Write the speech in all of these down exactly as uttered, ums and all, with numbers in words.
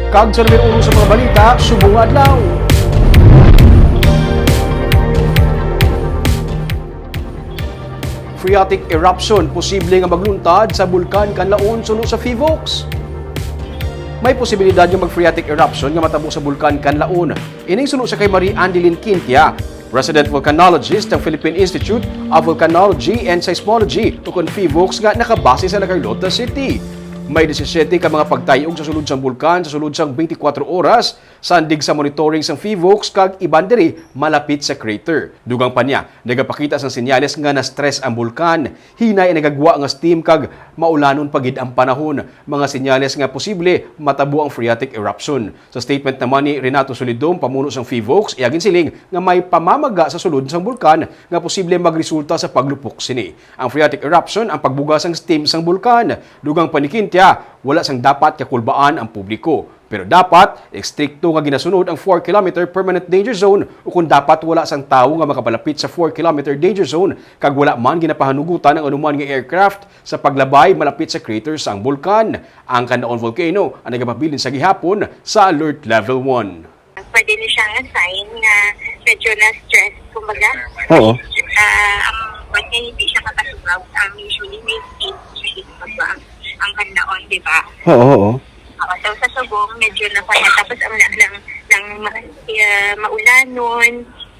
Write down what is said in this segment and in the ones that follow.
Kag sa numero uno sa mga balita subong nga adlaw. Phreatic eruption posible nga magluntad sa Bulkan Kanlaon suno sa PHIVOLCS. May posibilidad nga mag-phreatic eruption nga matabo sa Bulkan Kanlaon. Ining suno sa kay Marie Andeline Quintia, Resident Volcanologist ng Philippine Institute of Volcanology and Seismology, o kon PHIVOLCS, nga nakabase sa La Carlota City. May disisiete ka mga pagtayog sa sulod sang bulkan sa sulod sang twenty-four oras, sandig sa monitoring sang PHIVOLCS kag iban diri malapit sa crater. Dugang pa niya, nagapakita sang senyales nga na-stress ang bulkan. Hinay ang nagagwa nga steam kag maulanon pa gid ang panahon. Mga senyales nga posible matabo ang phreatic eruption. Sa statement naman ni Renato Solidom, pamuno sang PHIVOLCS, iya ginsiling nga may pamamaga sa sulod sang bulkan nga posible magresulta sa paglupok sini. Ang phreatic eruption ang pagbuga sang steam sang bulkan. Dugang pa ni Quintia, wala sang dapat kakulbaan ang publiko. Pero dapat, estrikto nga ginasunod ang four kilometer permanent danger zone, o kung dapat wala sang tawo nga makapalapit sa four kilometer danger zone, kag wala man ginapahanugutan ang anuman nga aircraft sa paglabay malapit sa crater sang bulkan. Ang Kanlaon Volcano ang nagapabilin sa gihapon sa Alert Level one. Pwede ni siya nga sign nga medyo na-stress, kumbaga. Oo. Ah, ang pag niya hindi siya makasugaw, um, usually may stage siya, kumbaga, ang, ang Kanlaon, di ba? Oo, oo. Ah, so, sa subong, medyo na kaya. Tapos, ang na, ng, ng ma-, ah, maulanon,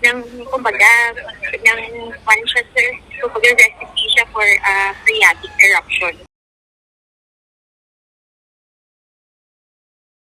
ng, kumbaga, ng, kwan siya, sir, kumbaga, recipe siya for, ah, phreatic eruption.